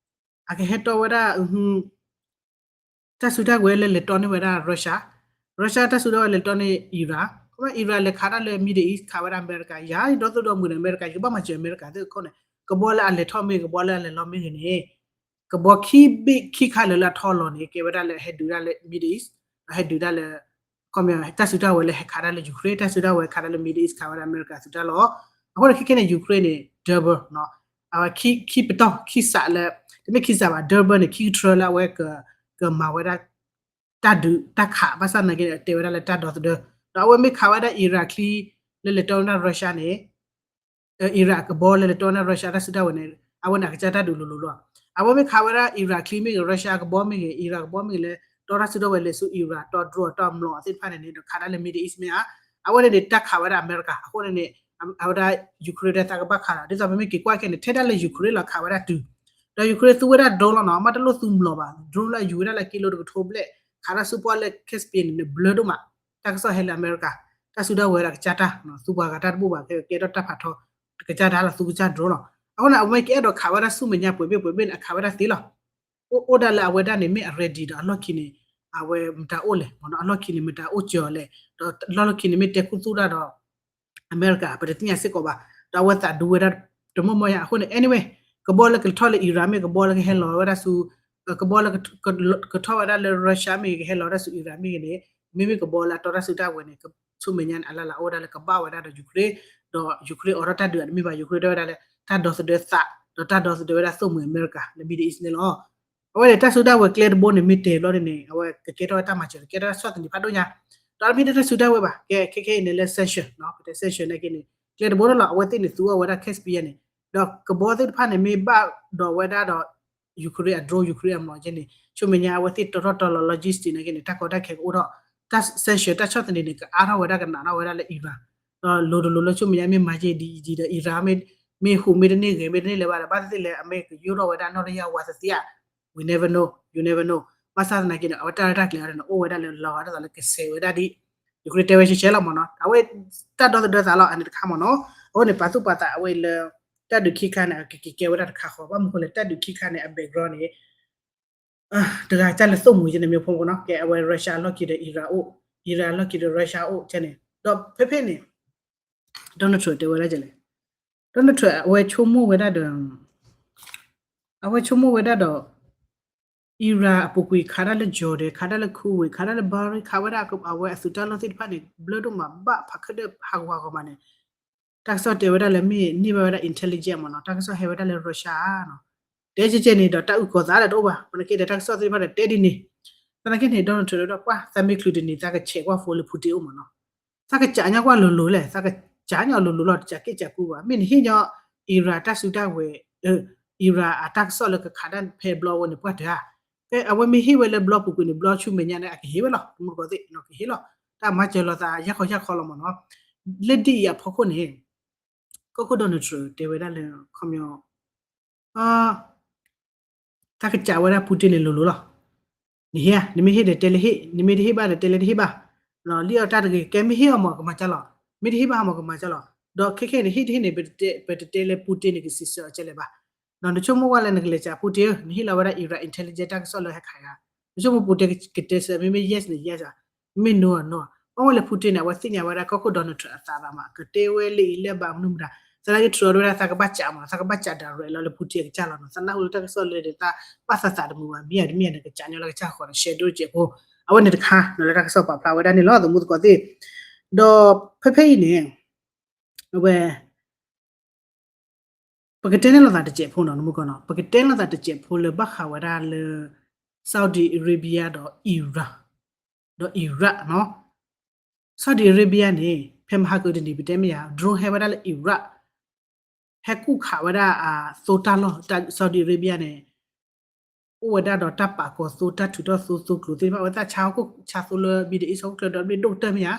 အကဟဲတီဝဲဒၣ် တၢ်စုတၢ်ဝဲၤလၢလဲၤတီန့ၢ်ဝဲဒၣ် Russia, Russia တၢ်စုတၢ်ဝဲၤလဲၤတီန့ၢ် Iran, ခီမ့ၢ် Iran လဲၤခးတၢ်လၢ Middle East ခးဝဲဒၣ်အမဲရကၤ ယၤဒီသိၣ်ဒီမုၢ်ဒီးအမဲရကၤ ယကဘၣ်မၤစၢၤအမဲရကၤသ့ၣ်အခိၣ်န့ၣ် ကဘီလၢအလဲၤထီၣ်မ့ၢ်ဂ့ၤ ကဘီလၢအလဲၤလီၤမ့ၢ်ဂ့ၤန့ၣ် ကဘီခံဘ့ၣ်ခံခါလၢလၢအထီလီၤန့ၣ် ကဲဝဲဒၣ်လၢဟဲဒုးဒၣ်လၢ Middle East, ဒီးဟဲဒုးဒၣ်လၢ ခီမ့ၢ် တၢ်စုတၢ်ဝဲၤလၢဟဲခးတၢ်လၢ Ukraine, တၢ်စုတၢ်ဝဲၤခးတၢ်လၢ Middle East ခးဝဲဒၣ်အမဲရကၤသုးတၢ်လီၤ. အဃိန့ၣ်ခဲခဲန့ၣ် Ukraine န့ၣ် double နီၤ, အဝဲခံပတီၢ်ခံစးလၢ တမ့ၢ်ခံစးဘၣ် double န့ၣ် ခံကထြၢလၢအဝဲ ကမၤဝဲဒၣ် တၢ်ဒုးတၢ်ခး ဘၣ်ဆၣ်သနာ်က့န့ၣ် တဲဝဲဒၣ်လၢတၢ်ဒီသဒၢ, ဒီးအဝဲမ့ၢ်ခးဝဲဒၣ် Iran ချံ လၢလဲၤတီဝဲဒၣ် Russia န့ၣ် Iran အကဘီလၢလဲၤတီဝဲဒၣ် Russia တၢ်စုတၢ်ဝဲၤန့ၣ် အဝဲန့ၣ်အကစၢ်တၢ်ဒုးလိၤလိၤလီၤ. အဝဲမ့ၢ်ခးဝဲဒၣ် Iran ချံမ့ၢ်ဂ့ၤ Russia အကဘီမ့ၢ်ဂ့ၤ Iran ကဘီမ့ၢ်ဂ့ၤလၢတီထီၣ်စုထီၣ်ဝဲၤလဲၤဆူ Iran တီ drone တီ missile သ့ၣ်တဖၣ်န့ၣ်န့ၣ် ဒီးခးတၢ်လၢ Middle East မ့ၢ်ဧါ, အဝဲန့ၣ်န့ၣ် တၢ်ခးဝဲဒၣ်အမဲရကၤ အဃိန့ၣ်န့ၣ် အဝဲဒၣ် Ukraine ဒၣ်သးကဘၣ်ခးလီၤ. ဒ်သိးပမ့ၢ်က့ၤကွၢ်ခဲန့ၣ် ထဲဒၣ်လၢ Ukraine လီၤခးဝဲဒၣ်တုၤ, ဒီး Ukraine သူဝဲဒၣ် drone လီၤနီၤ, မ့ၢ်တလိၣ်သူ missile ဘၣ် drone လၢအယူၤဝဲဒၣ်လၢကံလိတကထိဘျဲၣ် ခးတၢ်ဆူပီၣ်လဲၣ် Caspian န့ၣ် ဘျၢဒိၣ်မး, တၢ်ကစီၣ်ဟဲလၢအမဲရကၤ, တၢ်စုတၢ်ဝဲၤလၢအကစၢ်တၢ် သူပှၤဂၤတၢ်တဘိၣ်ဘၣ် ကဲထီၣ်တၢ်ဖးထီ တကစၢ်တၢ်လီၤ သူကစၢ် drone လီၤ. အဃိန့ၣ် အဝဲကအဲၣ်ဒိးခးဝဲဒၣ်ဆူမဲာ်ညါပှဲၤဘ့ၣ်ပှဲၤဘ့ၣ်န့ၣ် အခးဝဲဒၣ်သ့လီၤ. အိၣ်ဒၣ်လၢအဝဲဒၣ်န့ၣ် မ့ၢ်အ ready ဒီးအလီၢ်ခံန့ၣ် အဝဲမတၤအိၣ်လဲၣ်မ့ၢ်နီၤ, အလီၢ်ခံန့ၣ် မတၤအိၣ်စၢၤအီၤလဲၣ်, ဒီးလီၢ်လီၢ်ခံန့ၣ် မ့ၢ်တဲခူသူၣ်တၢ်ဒီး အမဲရကၤ ပတသ့ၣ်ညါစ့ၢ်ကီးဘၣ်, ဒီးအဝဲသးဒူဝဲဒၣ်တမီၢ်မီၢ်ယါ. အဃိန့ၣ် anyway ကဘီလၢကထီၣ်လၢ Iran မ့ၢ်ဂ့ၤ ကဘီလၢကဟဲလီၤဝဲဒၣ်ဆူ ကဘီလၢကထီၣ်ဝဲဒၣ်လၢ Russia မ့ၢ်ဂ့ၤ ကဟဲလီၤဝဲဒၣ်ဆူ Iran မ့ၢ်ဂ့ၤန့ၣ် မ့မ့ၢ်ကဘီလၢအတီတၢ်စုတၢ်ဝဲၤန့ၣ် ဆူမဲာ်ညါန့ၣ် အလၢ်လၢ်အိၣ်ဝဲဒၣ်လၢကဘၣ်ဝဲဒၣ်ဒီး Ukraine, ဒီး Ukraine အိးထီၣ်တၢ်ဒုးအတမ့ၢ်ဘၣ်, Ukraine တဲဝဲဒၣ်လၢ တၢ်ဒီသဒၢသး ဒီးတၢ်ဒီသဒၢဝဲဒၣ်သိၣ်မှံၤအမဲရကၤလၢ Middle East န့ၣ်လီၤ. အဝဲန့ၣ် တၢ်စုတၢ်ဝဲၤကျဲတဘိန့ၣ် မ့ၢ်တဲဘျီန့ၣ်န့ၣ် အဝဲကကဲထီၣ်ဝဲတၢ်မၤစၢၤ ကဲထီၣ်တၢ်ဆီၣ်သနံးဖးဒိၣ်ညါ, ဒီးတမ့ၢ်တၢ်စုတၢ်ဝဲၤဘၣ်, ကဲခဲခဲအံၤန့ၣ်လၢ sanction နီၤ, ပတဲ sanction နာ်က့န့ၣ် ကျဲတဘိလီၤ အဝဲသ့ၣ်န့ၣ် သူအီၤဝဲဒၣ် Caspian န့ၣ်, ဒီးကဘီသ့ၣ်တဖၣ်န့ၣ် မ့ၢ်ဘၣ်ဒီးဝဲဒၣ်ဒီး Ukraine အ drone, Ukraine အ missile ကဲန့ၣ် ဆူမဲာ်ညါအဝဲသ့ၣ်တီထီၣ်တီလီၤ logistic နာ်က့န့ၣ် တၢ်ကီတၢ်ခဲကအိၣ်ထီၣ်, တၢ် sanction တၢ်ဆီၣ်သနံးန့ၣ် ကအါထီၣ်ဝဲဒၣ်ကနးထီၣ်ဝဲဒၣ်လၢ Iran, ဒီးလိၤတလိၤလၢဆူမဲာ်ညါမ့ၢ်မၤက့ၤဒ်အံၤဒီး Iran မ့ၢ်ဟူးမ့ၢ်တန့ၢ်ဂဲၤမ့ၢ်တန့ၢ်လၢၤဘၣ်ဒီး ဘၣ်သ့ၣ်သ့ၣ်လဲၣ် အမ့ၢ်ကယိၣ်ထီၣ်ဝဲဒၣ်နီၢ်တယၢ်ဝါသသ့ဧါ, we never know, you never know, ဘၣ်ဆၣ်သနာ်က့န့ၣ် အဝဲတၢ်ရဲၣ်တၢ်ကျဲၤအီၤန့ၣ် အိၣ်ဝဲဒၣ်လၢလီၤဂာ်ဒ်သိးလၢကစဲးဝဲဒၣ်ဒ် Ukraine တဲဝဲရှဲရှဲလီၤမ့ၢ်နီၤ, အဝဲတၢ်ဒီသဒၢသးလီၤ အန့ၣ်တခါမ့ၢ်နီၤ, အဃိန့ၣ် ပာ်သူၣ်ပာ်သးအဝဲလၢ တၢ်ဒုးခံခါန့ၣ် အကက့ၤကဲဝဲဒၣ်တခါဃီ ဘၣ်မနုၤဃိလဲၣ် တၢ်ဒုးခံခါန့ၣ် အ background န့ၣ် တဂၤကၢ်လၢသိၣ်မှံၤကဲန့ၣ် မ့ၢ်ဖိမ့ၢ်နီၤ, ကဲအဝဲ Russia အလီၢ်ခံဒီး Iran အိၣ်, Iran အလီၢ်ခံဒီး Russia အိၣ်ကဲန့ၣ်, ဒီးဖဲဖဲန့ၣ် Donald Trump တဲဝဲဒၣ်ကဲလဲၣ်, Donald Trump အဝဲဆိကမိၣ်ဝဲဒၣ်ဒီး အဝဲဆိကမိၣ်ဝဲဒၣ်ဒီး Iran အပူၤကွံာ်ခးတၢ်လၢ Jordan, ခးတၢ်လၢ Kuwait, ခးတၢ်လၢ Bahrain, ခးဝဲဒၣ်အဝဲအသုးတၢ်လီၢ်သ့ၣ်တဖၣ်န့ၣ် ဘျၢဒိၣ်မးဘၣ်ဖးခၢၣ်ဒၢဟးဂီၤဂီၤမးန့ၣ်, တၢ်ကစီၣ်တဲဝဲဒၣ်လၢမ့ၢ်န့ၢ်ဘၣ်ဝဲဒၣ် intelligence မ့ၢ်နီၤ, တၢ်ကစီၣ်ဟဲဝဲဒၣ်လၢ Russia နီၤ, တဲကဲကဲန့ၣ်ဒီးတၢ်အုၣ်ကီၤသးဒီးတအိၣ်ဘၣ်, ပနက့ဒီးတၢ်ကစီၣ်သ့ၣ်တဖၣ်ဒီးတဲဒ်န့ၣ်, သနာ်က့န့ၣ် Donald Trump ဒီးပှၢ် သးမ့ၢ်ချုးတနံၤ သးကဆဲးကွၢ်ဖိလၢ Putin အိၣ်မ့ၢ်နီၤ, သးကစးညီကွၢ်လိၤလိၤလဲၣ်, သးကစးညီလိၤလိၤလီၤ တစးက့စးကူဘၣ်, မ့ၢ်နဟ့ၣ်ညီ Iran တၢ်စုတၢ်ဝဲၤ Iran အတၢ်ကစီၣ်လၢကခးတၢ်ဖဲဘျီဝဲန့ၣ် ပှၢ်တၢ်ဧါ, ကဲအဝဲမ့ၢ်ဟ့ၣ်ဝဲလၢဘျီပူၤကွံာ်န့ၣ် ဘျီဆူမဲာ်ညါန့ၣ် အကဟ့ၣ်ဝဲလီၤ, တမူတကိးသ့ၣ်နီၤ ကဟ့ၣ်လီၤ, တၢ်မၤစၢၤလိာ်သးယၢ်ခီယၢ်ခီလီၤမ့ၢ်နီၤ, လၢဒ်အံၤအဖီခိၣ်န့ၣ် ကီၢ်ခိၣ် Donald Trump တဲဝဲဒၣ်လၢ ခီပညီ တၢ်ကစးဝဲဒၣ် Putin န့ၣ်လိၤလိၤလီၤ, နဟ့ၣ်ဧါ, နမ့ၢ်ဟ့ၣ်ဒီးတဲလၢဟ့ၣ်, နမ့ၢ်တဟ့ၣ်ဘၣ်ဒီးတဲလၢတဟ့ၣ်ဘၣ်, လံၣ်အီၣ်တၢ်တဂ့ၤ, ကဲမ့ၢ်ဟ့ၣ်အီၤမ့ၢ်ကမၤကၢ်လီၤ, မ့ၢ်တဟ့ၣ်ဘၣ်မ့ၢ်ကမၤကၢ်လီၤ, ဒီးခဲခဲအံၤန့ၣ် ဟ့ၣ်တဟ့ၣ်န့ၣ် ပတတဲလၢ Putin န့ၣ် ကစံးဆၢအီၤကဲလဲၣ်ဘၣ်, ဒီးနဆိကမိၣ်ဝဲလၢနကလဲၤစး Putin ဧၢ, နဟ့ၣ်လီၤဝဲဒၣ် Iran intelligence တၢ်ကစီၣ်လၢဟဲခးယၤ, နဆိကမိၣ် Putin ကတဲစၢၤ မ့မ့ၢ် yes န့ၣ် yes ဧါ, မ့ၢ် no ဧါ no ဧါ, ဘၣ်ဝဲလၢ Putin န့ၣ် အဝဲသ့ၣ်ညါဝဲဒၣ်ကီၢ်ခိၣ် Donald Trump အသးဘၣ်မး, ကတဲဝဲလၢအံၤလၢဘၣ်မနုၤမတၤ, သ သနာ်က့ Trump တဲဝဲဒၣ်သးကဘၣ်ကးမး သးကဘၣ်ကး direct လီၤလၢ Putin အကစၢ်လီၤနီၤ. သးနၢ်ဟူလၢတၢ်ကစီၣ်လၢဒီး သးဘၣ်သးသးတမုာ်ဘၣ် မ့ၢ်ဧါတမ့ၢ်ဧါန့ၣ် ကကးညီလၢကစၢ်ဃီဒီး ရှဲဒိၣ်တစဲးဖိ အဝဲန့ၣ်တခါနီၤလၢတၢ်ကစီၣ်ပာ်ဖျါဝဲဒၣ်န့ၣ်လီၤ သမူသကိးသ့ၣ်. ဒီးဖဲဖဲအံၤန့ၣ် အဝဲ ပကတဲန့ၢ်လိာ်သးတစဲးဖိနီၤ နမူကီနီၤ ပကတဲလိာ်သးတစဲးဖိလၢဘၣ်ဃးဝဲဒၣ်လၢ Saudi Arabia ဒီး Iran ဒီး Iraq နီၤ. Saudi Arabia န့ၣ် ဖဲမဟါကတနံၤပတဲမ့ၢ်ယါ drone ဟဲဝဲဒၣ်လၢ Iraq ဟဲကူၣ်ခးဝဲဒၣ်အသိတၢ်လီၢ် Saudi Arabia န့ၣ် အိၣ်ဝဲဒၣ်ဒီးတၢ်ပာ်ကီၤသိ တၢ်ထုးထီၣ်သိ သိကျိၤသ့ၣ်တဖၣ် အဝဲသ့ၣ်ဆါဟီၣ်ခိၣ်ဆါသိလၢ Middle East ဟီၣ်ခိၣ်ချၢဒီဘ့ၣ်ဒိၣ်ကတၢၢ်မ့ၢ်ယါ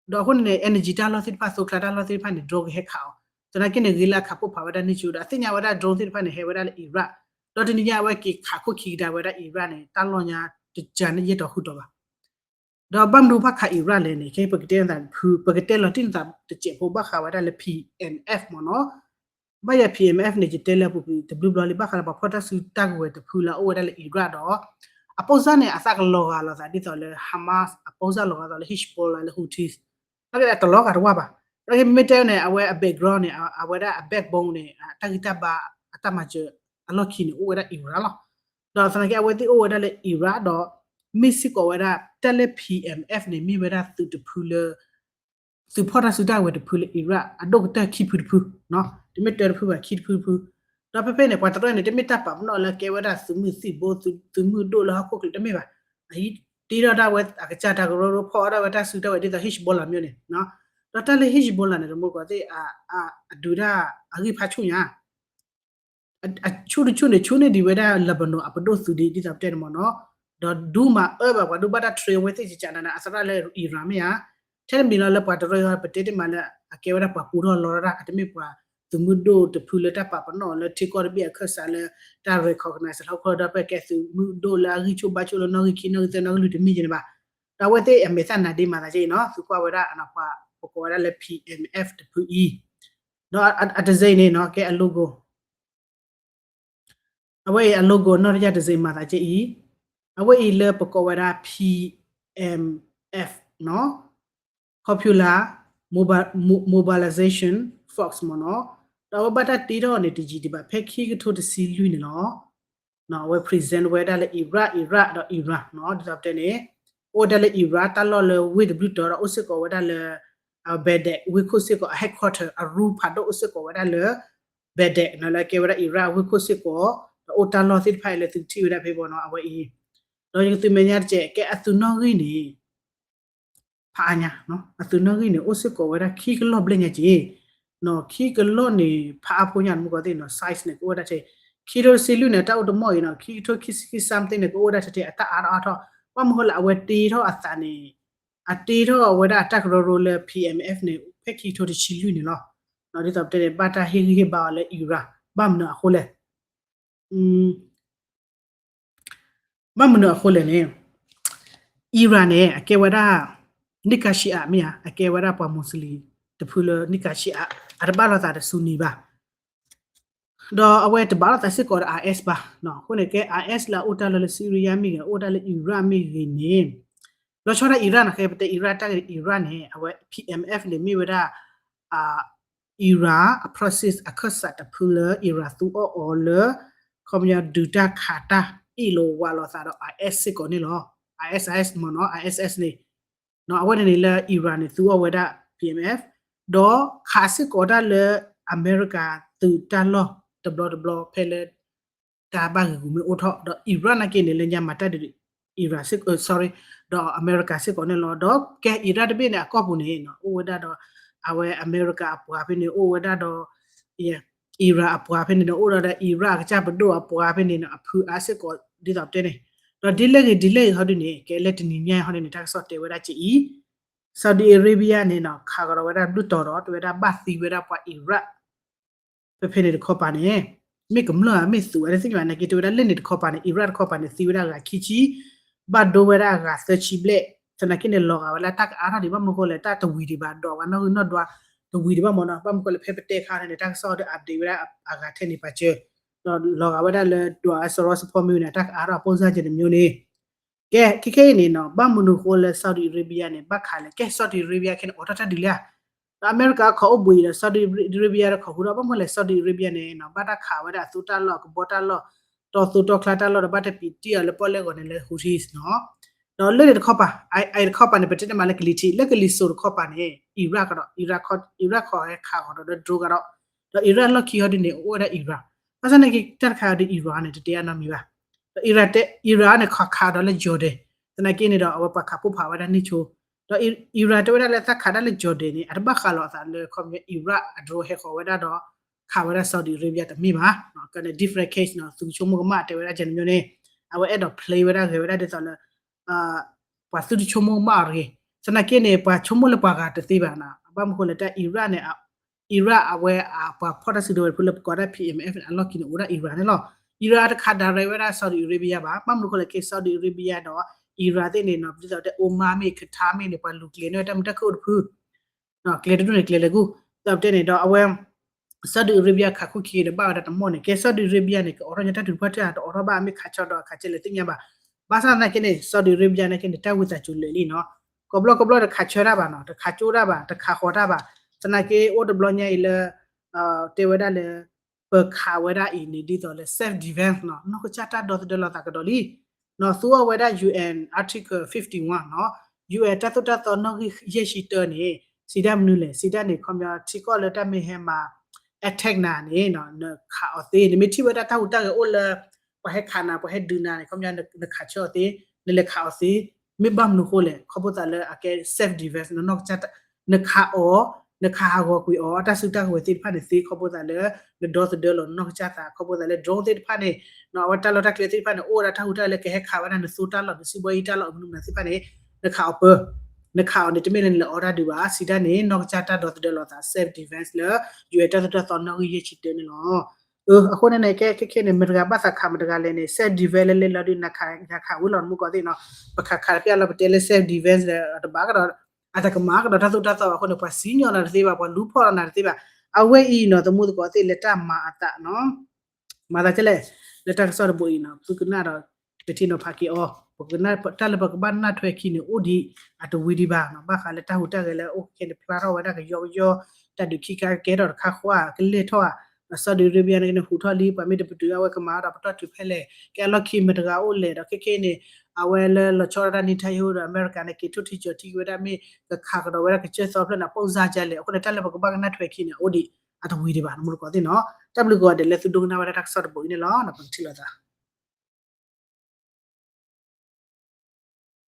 ဒီးအဃိန့ၣ်န့ၣ် energy တၢ်လီၢ်သ့ၣ်တဖၣ် သိချါတၢ်လီၢ်သ့ၣ်တဖၣ်န့ၣ် drone ကဟဲခးအီၤ သနာ်က့န့ၣ် ဂ့ၤလၢအခးပိၢ်ဖးဝဲဒၣ်န့ၢ်ကၠိဒီး အသ့ၣ်ညါဝဲဒၣ် drone သ့ၣ်တဖၣ်န့ၣ် ဟဲဝဲဒၣ်လၢ Iraq ဒီးတနံၤညါအဝဲက့ၤခးခိၣ်ခံကဒါဝဲဒၣ် Iraq န့ၣ် တၢ်လီၢ်ညါတကၢန့ၣ် ယဲၢ်တီၤဃုတီၤဘၣ် ဒီးဘၣ်မနုၤဘၣ်ခး Iraq လဲၣ်န့ၣ် ခဲအံၤပကတဲလိာ်သးတဖု ပကတဲလီၤတံၢ်လိာ်သးတစဲးဖိဘၣ်ဃးဝဲဒၣ်လၢ P M F မ့ၢ်နီၤ ဘၣ်ယၤ P M F န့ၣ် ယတဲလၢအပူၤကွံာ်တဘျုးဘျီလံ ဘၣ်ဃးလၢပှၤဖီၣ်တၢ်စုတၢ်ကဝဲၤတဖုလၢအအိၣ်ဝဲဒၣ်လၢ Iraq ဒီး အပိၢ်စၢ်န့ၣ် အသးကလီၤဂာ်လိာ်သးဒ်သိးလၢ Hamas အပိၢ်စၢ်လီၤဂာ်လိာ်သးလၢ Hezbollah လၢ Houthis သနာ်က့တလီၤဂာ်တဝၢ်ဘၣ် သနာ်က့မ့ၢ်တဲန့ၣ် အဝဲအ background န့ၣ် အဝဲဒၣ်အ backbone န့ၣ် တၢ်ဂံၢ်တၢ်ဘါအတၢ်မၤစၢၤအလီၢ်ခံန့ၣ် အိၣ်ဝဲဒၣ် Iraq လီၤ. ဒီးသနာ်က့အဝဲသ့ၣ်အိၣ်ဝဲဒၣ်လၢ Iraq ဒီး မ့ၢ်စ့ၢ်ကီးဝဲဒၣ် တၢ်လၢ P M F န့ၣ် မ့ၢ်ဝဲဒၣ်သုးတဖုလၢ သုးဖီၣ်တၢ်စုတၢ်ကဝဲၤတဖုလၢ Iraq အဒိၣ်ကတၢၢ်ခံဖုတဖု တမ့ၢ်တၢတဖုဘၣ် ခံတဖုတဖု ဒီးဖဲဖဲန့ၣ် ပှၤတရၢၢ်န့ၣ် တမ့ၢ်တၢ်ပာ်ပနီၣ်လၢကဲဝဲဒၣ်သုးမုၢ်သံၣ်ဘိ သုးမုၢ်ဒိၣ်လၢဟီၣ်ခိၣ်ချၢတမ့ၢ်ဘၣ် အဟံးတ့ထီၣ်ဒၣ်ဝဲအကစၢ်တၢ်ကရၢကရိဖီၣ်အီၣ်ဒၣ်ဝဲတၢ်စုတၢ်ဝဲၤဒ်သိး Hezbollah မျိုးန့ၣ် ဒီးတၢ်လၢ Hezbollah န့ၣ် တမူကီးသ့ၣ် အဒုးတၢ်အဂံၢ်ဖးဆူၣ်ညါ အဆူၣ်တဆူၣ်န့ၣ် ဆူၣ်န့ၢ်ဒံးဝဲဒၣ် Lebanon အပဒိၣ်သုးဒံး ဒ်သိးပတဲန့ၣ်မ့ၢ်နီၤ ဒီးဒူမၤအၢဘၣ်ပှၤဒိၣ်ဘၣ်တၢ် train ဝဲသ့ၣ်ကကးနၤနၤ အသရၣ်လၢ Iran မ့ၢ်ဧါ ထဲတမံၤလီၤလၢပှၤတရၢၢ်အံၤ ပတဲတ့ၢ်မးလၢ အကဲဝဲဒၣ်ပှၤပူထီၣ်လီတၢ် အတမ့ၢ်ပှၤသုးမုၢ်ဒိၣ်တဖုလၢတၢ်ပာ်ပနီၣ်လၢထံကီၢ်တဘ့ၣ်အခၢၣ်စးလၢ တၢ် recognize ဟီၣ်ခိၣ်ဒီး ပကဲသုးမုၢ်ဒိၣ်လၢအဂံၢ်ဆူၣ်ဘါဆူၣ်လၢနီၣ်ဂံၢ်ခံနီၣ်ဂံၢ်သၢနီၣ်ဂံၢ်လွံၢ်တမ့ၢ်က့န့ၣ်ဘၣ် ဒီးအဝဲသ့ၣ်အမဲာ်သၣ်နါဒ့မၤသးကဲအံၤနီၤ သုကွၢ်ဝဲဒၣ်အပှၤပကိးဝဲဒၣ်လၢ P M F တဖုအံၤ ဒီးအတစဲအံၤန့ၣ်နီၤ ကဲအ logo အဝဲအံၤအ logo နီၢ်တယၢ်တစဲမၤသးကဲအံၤ အဝဲအံၤလၢပကိးဝဲဒၣ် P M F နီၤ Popular Mobi- Mo- Mobilization Force မ့ၢ်နီၤ ဒီးအဝဲဘၣ်တၢ်တ့ထီၣ်န့ၣ် တယံာ်ဒံးဘၣ် ဖဲခံကထိတဆံလွံၢ်န့ၣ်လီၤ. အဝဲ present ဝဲဒၣ်လၢ Iraq Iraq ဒီး Iran နီၤ ဒ်သိးပတဲန့ၣ် အိၣ်ဝဲဒၣ်လၢ Iraq တၢ်လီၢ်လၢဝ့ၢ်တဘျုးတီၤဒီးအိၣ်စ့ၢ်ကီးဝဲဒၣ်လၢ Baghdad ဝ့ၢ်ခိၣ်စ့ၢ်ကီး အ headquarter အရူဖးဒိၣ်အိၣ်စ့ၢ်ကီးဝဲဒၣ်လၢ Baghdad နီၤ လၢကဲဝဲဒၣ် Iraq အဝ့ၢ်ခိၣ်စ့ၢ်ကီး ဒီးအိၣ်တၢ်လီၢ်သ့ၣ်တဖၣ်အံၤလၢသုကထံၣ်ဝဲဒၣ်ဖဲဘီနီၤ အဝဲအံၤ ဒီးယကသုးမဲာ်ညါတကဲး ကဲအသုးနီၣ်ဂံၢ်န့ၣ် ဖးအါညါ အသုးနီၣ်ဂံၢ်န့ၣ် အိၣ်စ့ၢ်ကီးဝဲဒၣ်ခံကလီၢ်ဘျဲၣ်ညါက့ၤ နီၤ ခံကလီၢ်န့ၣ် ဖးအါဖိညါ နမူကီၢ်သ့ၣ်နီၤ size န့ၣ် ကအိၣ်ဝဲဒၣ်ထဲ ခံကထိတဆံလွံၢ်န့ၣ် တၢ်အိၣ်တမီၢ်အံၤနီၤ ခံကထိခံဆံခံ something န့ၣ် ကအိၣ်ဝဲဒၣ်ထဲထဲ အတၢ်အါထီၣ်အါထီၣ် ဘၣ်မနုၤဃိလၢအဝဲတ့ထီၣ်အသးန့ၣ် အတ့ထီၣ်ဝဲဒၣ်အတၢ်ကရၢကရိလၢ P M F န့ၣ် ဖဲခံကထိတဆံလွံၢ်န့ၣ်လီၤ. ဒ်သိးပတဲန့ၣ် ဘၣ်တၢ်ဟ့ၣ်ဂံၢ်ဟ့ၣ်ဘါအီၤလၢ Iraq ဘၣ်မနုၤအဃိလဲၣ် ဘၣ်မနုၤအဃိလဲၣ်န့ၣ် Iran န့ၣ် အကဲဝဲဒၣ် နံၣ်ကါဆံးအါ မ့ၢ်ဧါ အကဲဝဲဒၣ်ပှၤ Muslim တဖုလၢနံၣ်ကါဆံးအါ အတဘၣ်လိာ်သးဒီးဆူနံၤဘၣ် ဒီးအဝဲတဘၣ်လိာ်သးစ့ၢ်ကီးဒီး IS ဘၣ် အဃိန့ၣ်ကဲ IS လၢအအိၣ်တၢ်လီၢ်လၢ Syria မ့ၢ်ဂ့ၤ အိၣ်တၢ်လၢ Iraq မ့ၢ်ဂ့ၤန့ၣ် လီၤဆီဒၣ် Iraq နီၤ ခဲပတဲ Iraq တၢ်ဂ့ၢ် Iraq န့ၣ် အဝဲ P M F န့ၣ် မ့ၢ်ဝဲဒၣ် Iran အ proxy အခၢၣ်စးတဖုလၢ Iran သူအီၣ်အီၤလၢ ခီပညီဒုးတၢ်ခးတၢ်အ့ၣ်လိာ်ဝးလိာ်သးဒီး IS စ့ၢ်ကီးန့ၣ်လီၤ. ISIS မ့ၢ်နီၤ ISIS န့ၣ် အဝဲန့ၣ်န့ၣ်လၢ Iran န့ၣ် သူအီၣ်ဝဲဒၣ် P M F ဒီးခးစ့ၢ်ကီးတၢ်လၢအမဲရကၤသုးတၢ်လီၢ်တဘျီတဘျီဖဲလၢ တၢ်ဘၣ်ဂ့ၤဂူာ်မ့ၢ်အိၣ်ထီၣ် ဒီး Iran နာ်က့န့ၣ် လၢညါမၤတၢ်ဒုး Iran စ့ၢ်ကီး sorry ဒီးအမဲရကၤစ့ၢ်ကီးန့ၣ်လီၤ. ဒီးကဲ Iran တဘ့ၣ်န့ၣ် အကီၢ်ပူၤန့ၣ် အိၣ်ဝဲဒၣ်ဒီး အဝဲအမဲရကၤအပှၤဖဲန့ၣ် အိၣ်ဝဲဒၣ်ဒီး Iran အပှၤဖဲန့ၣ်ဒီး အိၣ်ဒီး Iran အကစၢ်ပဒိၣ်အပှၤဖဲန့ၣ် အဖုအါစ့ၢ်ကီး ဒ်သိးပတဲန့ၣ် ဒီးဒ်လဲၣ်ဂ့ၤဒ်လဲၣ်ဂ့ၤဟီဒ်န့ၣ် ကဲလၢတနံၤညါဟီဒ်န့ၣ် တၢ်ကစီၣ်တဲဝဲဒၣ်က့အံၤ Saudi Arabia န့ၣ်နီၤ ခးကဒီးဝဲဒၣ်ဘျုၢ်တီၤဒီး တဲဝဲဒၣ်ဘၣ်သံဝဲဒၣ်ပှၤ Iran ဖဲဖဲန့ၣ်တခီပၤန့ၣ် မ့ၢ်ကမျၢၢ်ဧါ မ့ၢ်သုးဧါ တသ့ၣ်ညါဘၣ် နာ်က့တဲဝဲဒၣ်လၢန့ၣ်တခီပၤန့ၣ် Iran တခီပၤန့ၣ် သံဝဲဒၣ်ဂၤခံဆံ ဘၣ်ဒိဝဲဒၣ်ဂၤသၢဆံဘျဲၣ် သနာ်က့န့ၣ် လီၤဂာ်ဝဲလၢတၢ်ကအါထီၣ်ဒံး ဘၣ်မနုၤဃိလဲၣ် တၢ်တဝံၤဒံးဘၣ် ဒွးဝဲနီၣ်ဂံၢ်နီၣ်ဒွး တဝံၤဒံးဘၣ်မ့ၢ်နီၤ ဘၣ်မနုၤဃိလဲၣ် ဖဲပတဲခါန့ၣ် တၢ်ကစီၣ်ဒီး update ဝဲဒၣ်အဂၤထဲန့ၣ်ပာ်စၢၤ ဒီးလီၤဂာ်ဝဲဒၣ်လၢဒွးအစရီစဖီမ့ၢ်ဝဲန့ၣ် တၢ်ကအါထီၣ်အပိၢ်စၢ်ကဲန့ၣ်မျိုးန့ၣ် ကဲ ခဲခဲအံၤန့ၣ်နီၤ ဘၣ်မနုၤဃိလၢ Saudi Arabia န့ၣ် ဘၣ်ခးလဲၣ် ကဲ Saudi Arabia ခဲန့ၣ် အိးထီၣ်တၢ်ဒုးလံဧါ ဒီးအမဲရကၤခိးအိၣ်ဘှံးဒီး Saudi Arabia ဒီးခိးဟူထီၣ် ဘၣ်မနုၤလဲၣ် Saudi Arabia န့ၣ်နီၤ ဘၣ်တၢ်ခးဝဲဒၣ်အသုးတၢ်လီၢ် ကဘီတၢ်လီၢ် တီသိတီချါတၢ်လီၢ်ဒီး ဘၣ်တပံးတံၢ်အီၤလၢပီၣ်လဲၣ်ဂီၤန့ၣ်လၢ Houthis နီၤ. ဒီးလၢန့ၣ်တခီပၤ အအံၤတခီပၤန့ၣ် ပတဲတမံၤလၢကလံၤထံး လၢကလံၤစိးတခီပၤန့ၣ် Iraq ကဒီး Iraq ခီ Iraq ခိးဟဲခးဂီၤဒီး drone ကဒီး ဒီး Iraq လီၢ်ခံဟီဒ်န့ၣ် အိၣ်ဝဲဒၣ် Iran ဘၣ်ဆၣ်သနာ်က့ တၢ်တခါအံၤဒီး Iran န့ၣ် တတဲအါနီတမံၤဘၣ်. ဒီး Iraq တဲ Iraq န့ၣ် ခးခးဒီးလၢ Jordan သနာ်က့န့ၣ်ဒီး အဝဲပှၤခးပိၢ်ဖးဝဲဒၣ်န့ၢ်ဆိ ဒီး Iraq တဲဝဲဒၣ်လၢတၢ်ခးဒၣ်လၢ Jordan န့ၣ် အတဘၣ်ဃးလီၤအသးလၢ ခီပညီ Iraq အ drone ဟဲဃီၤဝဲဒၣ်ဒီး ခးဝဲဒၣ် Saudi Arabia တမ့ၢ်ဘၣ်. ကန့ၣ် different case နီၤ သုကဆိကမိၣ်ကမၣ်တဲဝဲဒၣ်ကဲန့ၣ်မ့ၢ်န့ၣ် အဝဲအဲၣ်ဒိး play ဝဲဒၣ်ဂဲၤဝဲဒၣ်ဒ်သိးလၢ ပှၤသုတဆိကမိၣ်ကမၣ်အီၤတဂ့ၤ. သနာ်က့န့ၣ် ပှၤဆိကမိၣ်လၢပှၤဂၤတသ့ဘၣ်နီၤ ဘၣ်မနုၤဃိလဲၣ် တၢ် Iraq န့ၣ် Iraq အဝဲအပှၤဖီၣ်တၢ်စုကဝဲၤတဖုလၢပကိးဒၣ် P M F န့ၣ် အလီၢ်ခံန့ၣ် အိၣ်ဝဲဒၣ် Iran န့ၣ်လီၤ. Iran တခး direct ဝဲဒၣ် Saudi Arabia ဘၣ်. ဘၣ်မနုၤဃိလဲၣ် က့ Saudi Arabia ဒီး Iraq သ့ၣ်န့ၣ်နီၤ ဒ်သိးတဲ Oman မ့ၢ် Qatar မ့ၢ်န့ၣ် ပှၤလူၤကျဲၤန့ၢ်ဝဲတၢ်မုာ်တၢ်ခုၣ်အိၣ်တဖု ကျဲၤတဒူၣ်န့ၣ်ကျဲၤလဲၤကူၣ် ဒီးပတဲန့ၣ်ဒီးအဝဲ Saudi Arabia ခးခူၣ်ခံဒီးဘၣ်ဝဲဒၣ်တမီၢ်န့ၣ် ကဲ Saudi Arabia န့ၣ် ကအိးထီၣ်ညီတၢ်ထုးဖၢထၢၣ်ဧါ တအိးထီၣ်ဘၣ် မ့ၢ်ခးဆၢဒီးအခးဆၢလဲၣ်သ့ၣ်ညါဘၣ်. ဘၣ်ဆၣ်သနာ်က့န့ၣ် Saudi Arabia နာ်က့န့ၣ် တၢ်ဝံသးစူၤလၢာ်လံနီၤ ကိးဘျီကိးဘျီတခးဆၢတၢ်ဘၣ်နီၤ တခးကၠိတၢ်ဘၣ် တခးဃီၤတၢ်ဘၣ်. သနာ်က့အိၣ်တဘျီညါအံၤလၢ တဲဝဲဒၣ်လၢ ပခးဝဲဒၣ်အံၤန့ၣ် ဒ်သိးလၢ self defense နီၤ နီၢ်ကစၢ်တၢ်ဒီသဒၢလီၤသးကဒီးလံ နီၤ သူအီၤဝဲဒၣ် U N Article fifty-one နီၤ U N တၢ်သိၣ်တၢ်သီနီၣ်ဂံၢ်ယဲၢ်ဆံတၢန့ၣ် စံးတၢ်မနုၤလဲၣ် စံးတၢ်န့ၣ် ခီပညီ ထံကီၢ်လၢတၢ်မ့ၢ်ဟဲမၤ attack နၤန့ၣ် နခးအီၤသ့ နမ့ၢ်ထံၣ်ဝဲဒၣ်တၢ်ဟူးတၢ်ဂဲၤအိၣ်လၢ ပှၤဟဲခးနၤ ပှၤဟဲဒုးနၤန့ၣ် ခီပညီ နခးဆၢအီၤသ့ နလဲၤခးအီၤသ့ မ့ၢ်ဘၣ်မနုၤဃိလဲၣ် ခီဖျိသးလၢအကဲ self defense နီၢ်ကစၢ် နခးအီၤ နခးဟးဂီၤကွံာ်အီၤ တၢ်စုတၢ်ကဝဲၤသ့ၣ်တဖၣ်န့ၣ်သ့ ခီဖျိသးလၢ နဒီသဒၢလီၤနီၢ်ကစၢ်သး ခီဖျိသးလၢ drone သ့ၣ်တဖၣ်န့ၣ် အဝဲတၢ်လီၢ်တၢ်ကျဲသ့ၣ်တဖၣ်န့ၣ် အိၣ်ဝဲဒၣ်တၢ်ဟူးတၢ်ဂဲၤလၢကဟဲခးဝဲဒၣ်နသိတၢ်လီၢ် နစုဘီယံၤတၢ်လီၢ် မနုၤမနုၤသ့ၣ်တဖၣ်န့ၣ် နခးအီၤပၢ နခးအီၤန့ၣ် တမ့ၢ်လၢနလဲၤအီတၢ်ဒုးဘၣ် စံးတၢ်န့ၣ် နီၢ်ကစၢ်တၢ်ဒီသဒၢလီၤသး self defense လၢ U N တၢ်သိၣ်တၢ်သီနီၣ်ဂံၢ်ယဲၢ်ဆံတၢန့ၣ်လီၤ. အဃိန့ၣ်န့ၣ် ကဲခဲခဲန့ၣ် မတၤတဂၤဘၣ်သးခးမတၤတဂၤလဲၣ်န့ၣ် self defense လၢလဲၤလီၤဒုး နခးယၤခးဝံၤလီၤ နမူကီၢ်သ့ၣ်နီၤ ပခးခးတပျၢ်လီၤ ပတဲလၢ self defense လၢတဘၣ်ကဒီး အတကမၤကဒီးတၢ်သိၣ်တၢ်သီဘၣ်အဃိန့ၣ် ပှၤစံၣ်ညီၣ်နၤတသ့ဘၣ် ပှၤလူၤဖီၣ်လီၤနၤတသ့ဘၣ်. အဝဲအံၤနီၤ သမူသကိးသ့ၣ်လၢတၢ်မၤအသးနီၤ မၤသးဒ်လဲၣ် လၢတၢ်ကစီၣ်တဘိအံၤနီၤ သုကနၣ်ဒီး ပထံၣ်နီၤဖးက့ၤအီၤ ပကနၣ်တၢ်လၢပကဘၣ်နၢ်ထွဲခံန့ၣ် အိၣ်ဒံးအတဝံၤဒံးဘၣ်နီၤ ဘၣ်ဃးလၢတၢ်ဟူးတၢ်ဂဲၤလၢအိၣ်ခဲန့ၣ် ဖျါထီၣ်ဝဲဒၣ်ကယီကယီ တၢ်ဒုးခံခါကကဲထီၣ်တခါဃီဧါ ကလဲၢ်ထီၣ်ဧါ ဒီး Saudi Arabia န့ၣ် ဟူးထီၣ်လံ ပှၤမ့ၢ်တပတုာ်အဝဲကမၤဒီးပတီၢ်တုၤဖဲလဲၣ် ကဲအလီၢ်ခံမတၤတဂၤအိၣ်လဲၣ်ဒီးခဲခဲအံၤန့ၣ် အဝဲလၢလီၤဆီဒၣ်တၢ် Netanyahu ဒီးအမဲရကၤန့ၣ် က့ၤထီၣ်ထံကၠီၤထံဝဲဒၣ်မ့ၢ် ကခးကဒီးဝဲဒၣ်ကစၢၢ်သီဖျၢၣ်န့ၣ် အပိၢ်စၢ်ကလဲၣ် အဃိန့ၣ် တၢ်လၢပကဘၣ်ကနၣ်ထွဲခံန့ၣ် အိၣ်ဒံးအတဝံၤဒံးဘၣ် နမူတကိးသ့ၣ်နီၤ တၢ်ဘျုးကိးဂၤဒဲးလၢသုဒိကနၣ်ဝဲဒၣ်တၢ်ကစီၣ်တဘိအံၤန့ၣ်လီၤ ပကထံၣ်လိာ်သး